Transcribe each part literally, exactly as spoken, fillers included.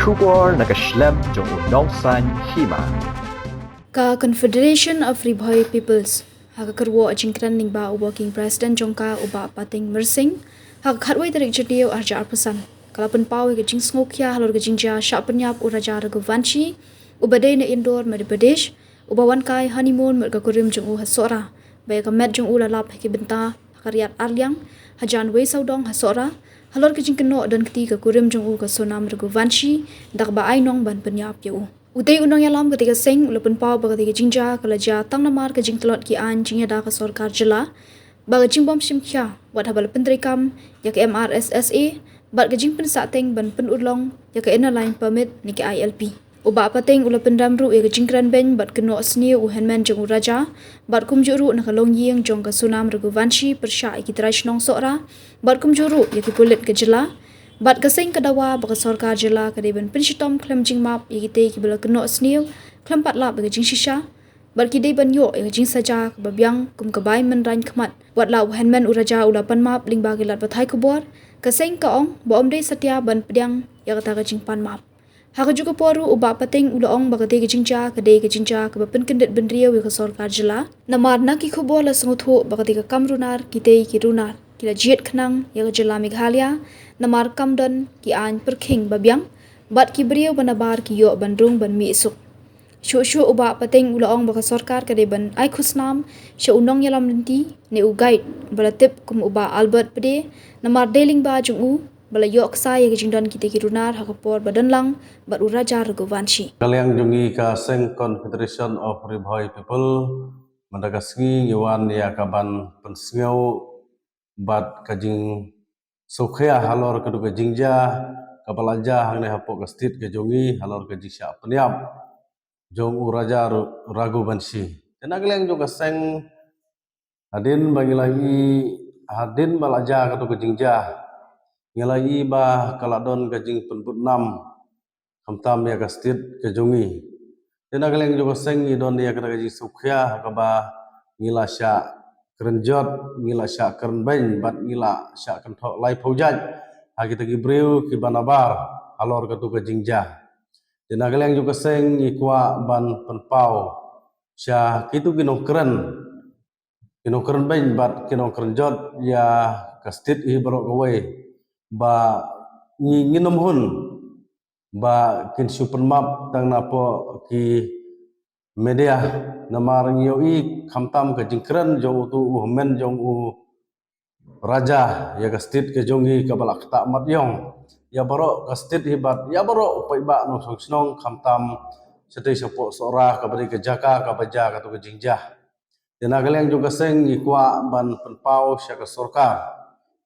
Khubor na ka shlem jong u nongsaiñ hima. Ka Confederation of Ri Bhoi Peoples ha ka kyrwoh jingkren lyngba u Working President jong ka u Bah Pateng Myrsing, ha ka khatwei tarik Jylliew arhajar arphew san, ka la pynpaw ïa ka jingsngewkhia halor ka jingjia shah pynïap u Raja Raghuvanshi, uba dei na Indore, Madhya Pradesh, uba wan kai honeymoon bad ka kurim jong u ha Sohra, ba ïa ka met jong u la lap ha ki bynta ha ka riat arliang, hajan wei sawdong ha Sohra, halor ka jingkynnoh don kti ka kurim jong u ka Sonam Raghuvanshi, da kaba ai nong ban pynïap ïa u. Utei u nongïalam katei ka seng u la pynpaw ba katei ka jingjia ka la jia tang namar ka jingtlot ki aiñ jingïada ka sorkar jylla, ba ka jingbym shim khia, wat haba la pyntreikam ïa ka M R S S A, bad ka jingpynsahteng ban pynurlong ïa ka Inner Line Permit ne ka I L P. U Bah Pateng u la pynrem ruh ïa ka jingkren beiñ bad kynnoh sniew u hynmen jong u Raja, bad kumjuh ruh na ka longïing jong ka Sonam Raghuvanshi pyrshah ïa ki trai shnong Sohra, bad kumjuh ruh ïa ki pulit ka jylla. Bad ka seng ka dawa ba ka sorkar jylla ka dei ban pynshitom khlem jingmap ïa kitei kiba la kynnoh sniew khlem pat lap ïa ka jingshisha, bad ki dei ban ïoh ïa ka jingsaja kaba biang kum ka bai mynraiñ khmat. Wat la u hynmen u Raja u la pan map lyngba ki lad pathai khubor, ka seng ka ong ba ym dei satia ban pdiang ïa kata ka jingpan map. Ha kajuh ka por ruh u Bah Pateng u la ong ba katei ka jingjia ka dei ka jingjia kaba pynkyndit bynriew ïa ka sorkar jylla. Namar na ki khubor la sngewthuh ba katei ka kam runar, kitei ki runar ki la jied khnang ïa ka jylla Meghalaya, namar kam don ki aiñ pyrkhing ba biang, bad ki briew ba nabar ki ïoh ban rung ban mih suk. Shuh shuh u Bah Pateng u la ong ba ka sorkar ka dei ban ai khusnam sha u nongïalam lynti ne u guide ba la tip kum u Bah Albert Pde, namar dei lyngba jong u ba la ïoh ksai ïa ka jingdon kitei ki runar ha ka por ba don lang bad u Raja Raghuvanshi. Ka liang jong ngi ka seng Confederation of Ri Bhoi People, mynta ka sngi ngi wan ïa ka ban pynsngew bad ka jingsngewkhia halor ka dei ka jingjia kaba la jia hangne hapoh ka state ka jong ngi halor ka jingshah pynïap jong u Raja Ru-, Raghuvanshi. Te na ka liang jong ka seng, hadien ba ngi la ïohi, hadien ba la jia kato ka jingjia, ngi la ïohi ba ka la don ka jingpynbud nam khamtam ïa ka state ka jong ngi. Te na ka liang jong ka seng ngi don ïa kata ka jingsngewkhia ha kaba ngi la shah kren jot, ngi la shah kren beiñ bad ngi la shah kynthoh laiphew jait ha kita ki briew kiba nabar halor kato ka jingjia. Te na ka liang jong ka seng ngi kwah ban pynpaw sha kito ki nongkren, ki nongkren beiñ bad ki nongkren jot ïa ka state hi baroh kawei ba ngi, ngin ym hun ba kin shu pynmap tang napoh ki media, namar ngi ïohi khamtam ka jingkren jong uto u hynmen jong u Raja ïa ka state ka jong ngi kaba la ktah mat ïong ïa baroh ka state hi bad ïa baroh u paidbah nongshong shnong khamtam shatei shapoh Sohra kaba dei ka jaka kaba jia kato ka jingjia. Te na ka liang jong ka seng ngi kwah ban pynpaw sha ka sorkar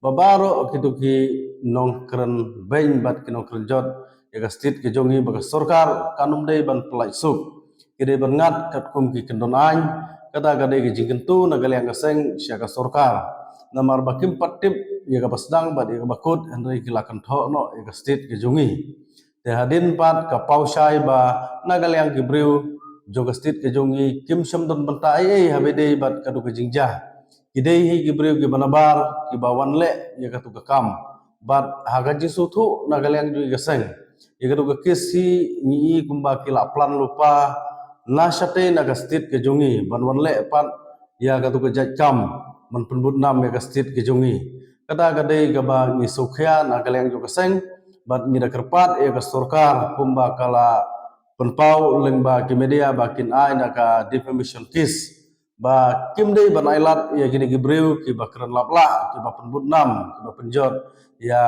ba baroh kito ki nongkren beiñ bad ki nongkren jot ïa ka state ka jong ngi ba ka sorkar kan ym dei ban pyllait suk. Ki dei ban ngat katkum ki kyndon aiñ, kata ka dei ka jingkyntu na ka liang ka seng sha ka sorkar. Namar ba kim pat tip ïa kaba sdang bad ïa kaba kut hynrei ki la kynthoh noh ïa ka state ka jong ngi. Te hadien pat ka paw shai ba na ka liang ki briew jong ka state ka jong ngi kim shym don bynta ei ei haba ïadei bad kato ka jingjia. Ki dei hi ki briew kiba nabar kiba wan leh ïa kato ka kam. Bad ha ka jingsngewthuh na ka liang jong ngi ka seng, ïa kato ka case hi ngi i kumba ki la plan lypa na shatei na ka state ka jong ngi ban wan leh pat ïa kato ka jait kam ban pynbud nam ïa ka state ka jong ngi. Kata ka dei kaba ngi sngewkhia na ka liang jong ka seng bad ngi da kyrpad ïa ka sorkar kumba ka la pynpaw lyngba ki media ba kin ai na ka defamation case ba kim dei ban ailad ïa kine ki briew kiba kren lap lah, kiba pynbud nam, kiba pynjot ïa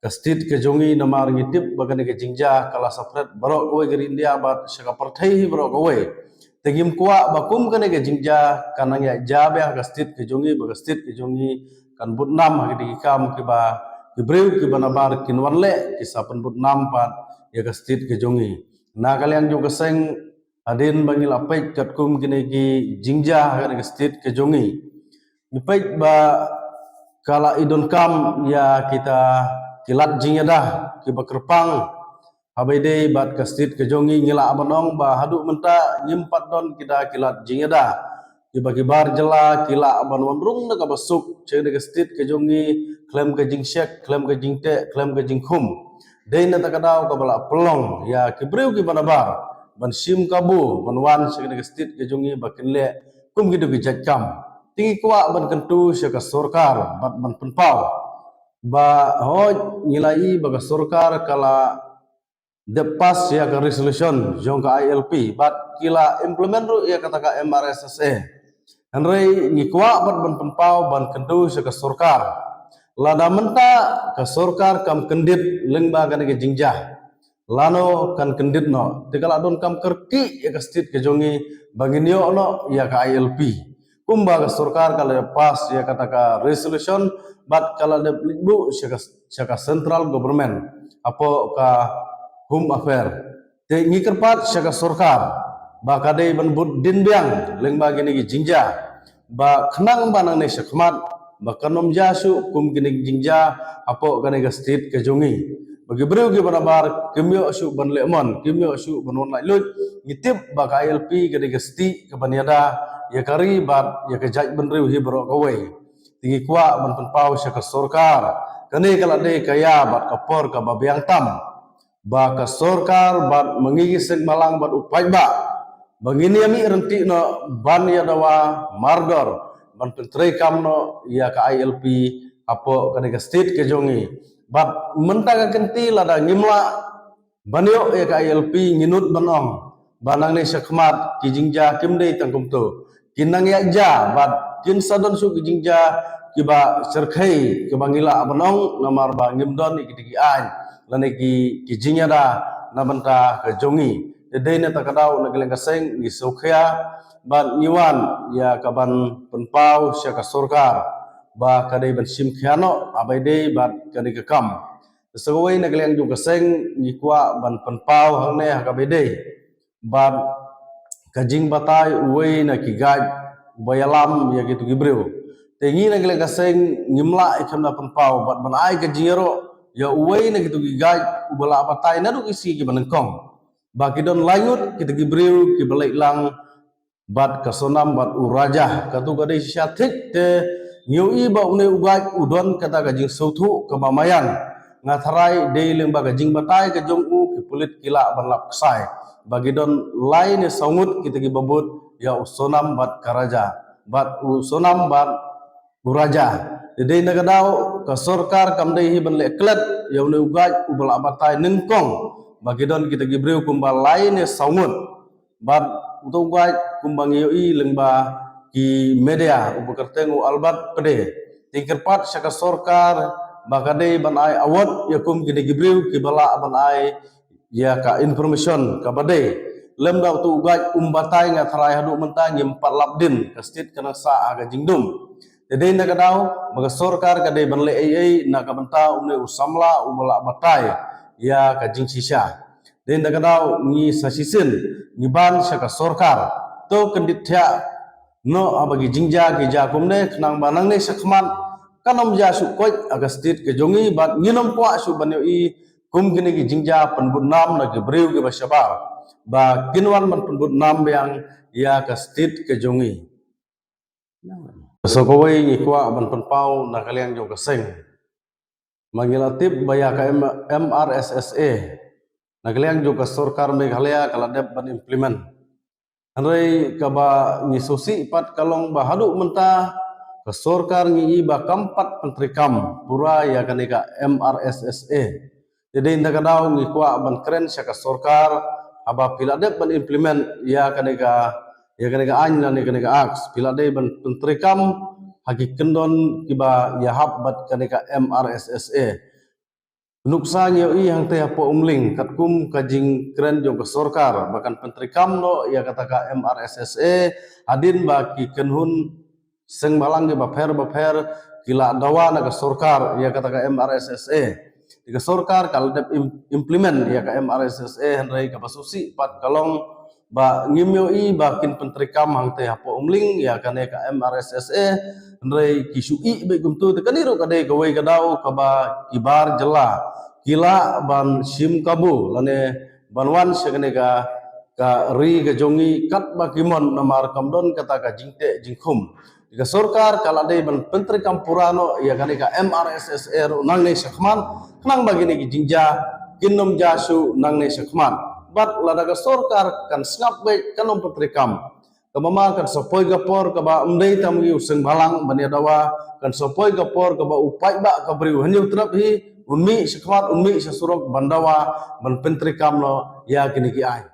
ka state ka jong ngi. Namar ngi tip ba kane ka jingjia ka la spread baroh kawei ka ri India bad sha ka pyrthei hi baroh kawei. Te ngim kwah ba kum kane ka jingjia kan nang ïa jia biang ha ka state ka jong ngi, ba ka state ka jong ngi kan bud nam ha kine ki kam kiba ki briew kiba nabar kin wan leh ki sa pynbud nam pat ïa ka state ka jong ngi. Na ka liang jong ka seng, hadien ba ngi la peit katkum kine ki jingjia ha kane ka state ka jong ngi, ngi peit ba ka la i donkam ïa kita ki lad jingïada kiba kyrpang. Haba ïadei bad ka state ka jong ngi ngi lah ban ong ba haduh mynta ngim pat don kita ki lad jingïada kiba ki bar jylla ki lah ban wan rung na kaba suk sha kane ka state ka jong ngi khlem ka jingshek, khlem ka jingteh, khlem ka jingkhum. Dei na kata ka daw kaba la pynlong ïa ki briew kiba nabar ban shim kabu ban wan sha kane ka state ka jong ngi ba kin leh kum ki dei ki jait kam. Te ngi kwah ban kyntu sha ka sorkar bad ban pynpaw ba hooid ngi la i ba ka sorkar ka la dep pass ïa ka resolution jong ka I L P bad ki la implement ruh ïa kata ka M R S S A. Hynrei ngi kwah bad ban pynpaw ban kyntu sha ka sorkar. Lada mynta ka sorkar kam kyndit lyngba kane ka jingjia, lano kan kyndit noh? Te ka la don kam kyrkieh ïa ka state ka jong ngi ba ngin ïoh noh ïa ka I L P. Kumba ka sorkar ka la pass ïa kata ka resolution bad ka la dep leit buh sha ka, sha ka central government hapoh ka Home Affair. Te ngi kyrpad sha ka sorkar ba ka dei ban bud dien biang lyngba kine ki jingjia ba khnang ba nangne shakhmat ba kan ym jia shuh kum kine ki jingjia hapoh kane ka state ka jong ngi. Ba ki briew kiba nabar kim ïoh shuh ban leh mon, kim ïoh shuh ban wan laitluid. Ngi tip ba ka I L P ka dei ka stieh kaban ïada ïa ka ri bad ïa ka jaitbynriew hi baroh kawei. Te ngi kwah ban pynpaw sha ka sorkar, kane ka la dei ka ïa bad ka por kaba biang tam ba ka sorkar bad ma ngi ki seng bhalang bad u paidbah ba ngin ïa mih ryntih noh ban ïa dawa mardor ban pyntreikam noh ïa ka I L P hapoh kane ka state ka jong ngi. Bad mynta ka kynti lada ngim lah ban ïoh ïa ka I L P ngi nud ban ong ba nangne shakhmat ki jingjia kim dei tang kumto, kin nang ïaid jia bad kin sa don shuh ki jingjia kiba shyrkhei kiba ngi lah ban ong namar ba ngim don ïa ki, ki aiñ lane ki, ki jingïada na bynta ka jong ngi. Te dei na kata ka daw na ka liang ka seng ngi sngewkhia bad ngi wan ïa kaban pynpaw sha ka sorkar ba ka dei ban shim khia noh ha ba ïadei bad kane ka kam. Sa kawei na ka liang jong ka seng ngi kwah ban pynpaw hangne ha kaba ïadei bad ka jingbatai uwei na ki guide ba ïalam ïa kitu ki briew. Te ngi na ka liang ka seng ngim lah ïa ka ban pynpaw bad ban ai ka jingïaroh ïa uwei na kitu ki guide uba la batai naduh ki sngi kiba nyngkong ba ki don lai ngut kita ki briew kiba leit lang bad ka Sonam bad u Raja. Katu ka dei shisha thik te ngi ïohi ba une u guide u don kata ka jingsngewthuh kaba maïan. Nga tharai dei lyngba ka jingbatai ka jong u ki pulit ki lah ban lap ksai ba ki don lai ne saw ngut kita kiba bud ïa u Sonam bad ka Raja, bad u Sonam bad u Raja. Te dei na ka daw ka sorkar kam dei hi ban leh klet ïa une u guide uba la batai nyngkong ba ki don kita ki briew kumba lai ne saw ngut. Bad uto u guide kumba ngi ïohi lyngba ki media uba kyrteng u Albert Pde. Te ngi kyrpad sha ka sorkar ba ka dei ban ai award ïa kum kine ki briew kiba lah ban ai ïa ka information kaba dei. Lymda uto u guide um batai, nga tharai haduh mynta ngim pat lap dien ka state ka nang sah ha ka jingdum. Te dei na ka daw ba ka sorkar ka dei ban leh ei ei na ka bynta une u samla uba la batai ïa ka jingshisha. Dei na ka daw ngi sa shisien ngi ban sha ka sorkar, to kyndit thiah noh ha ba ki jingjia ki jia kumne khnang ba nangne shakhmat kan ym jia shuh koit ha ka state ka jong ngi bad ngin ym kwah shuh ban ïohi kum kine ki jingjia pynbud nam na ki briew kiba shabar ba kin wan ban pynbud nam biang ïa ka state ka jong ngi. Sa kawei ngi kwah ban pynpaw na ka liang jong ka seng. Ma ngi la tip ba ïa ka M-, M R S S A na ka liang jong ka sorkar Meghalaya ka la dep ban implement. Hynrei kaba ngi sngewsih pat ka long ba haduh mynta ka sorkar ngi i ba kam pat pyntreikam pura ïa kane ka M R S S A. Te dei na ka daw ngi kwah ban kren sha ka sorkar, haba phi la dep ban implement ïa kane ka, ïa kane ka aiñ lane kane ka act, phi la dei ban pyntreikam ha ki kyndon kiba ïahap bad kane ka M R S S A. Nuksa ngi ïohi hangtei hapoh Umling katkum ka jingkren jong ka sorkar ba kan pyntreikam noh ïa kata ka M R S S A hadien ba ki kynhun seng bhalang kiba pher bapher ki la dawa na ka sorkar ïa kata ka M R S S A. Te ka sorkar ka la dep im-, implement ïa ka M R S S A, hynrei kaba sngewsih pat ka long ba ngim ïohi ba kin pyntreikam hangtei hapoh Umling ïa kane ka M R S S A, hynrei ki shu ïeh beit kumtu. Te kane ruh ka dei kawei ka daw kaba ki bar jylla ki lah ban shim kabu lane ban wan sha kane ka, ka ri ka jong ngi katba ki mon namar kam don kata ka jingteh jingkhum. Ka sorkar ka la dei ban pyntreikam pura noh ïa kane ka M R S S A ruh nangne shakhmat khnang ba kine ki jingjia kin ym jia shuh nangne shakhmat. Bad lada ka sorkar kan sngap beit, kan ym pyntreikam, kaba ma kan sa poi ka por kaba ym dei tang u seng bhalang ban ïa dawa, kan sa poi ka por kaba u paidbah ka briew hynñiew trep hi un mih shakhmat, un mih sha surok ban dawa, ban pyntreikam noh ïa kine ki aiñ.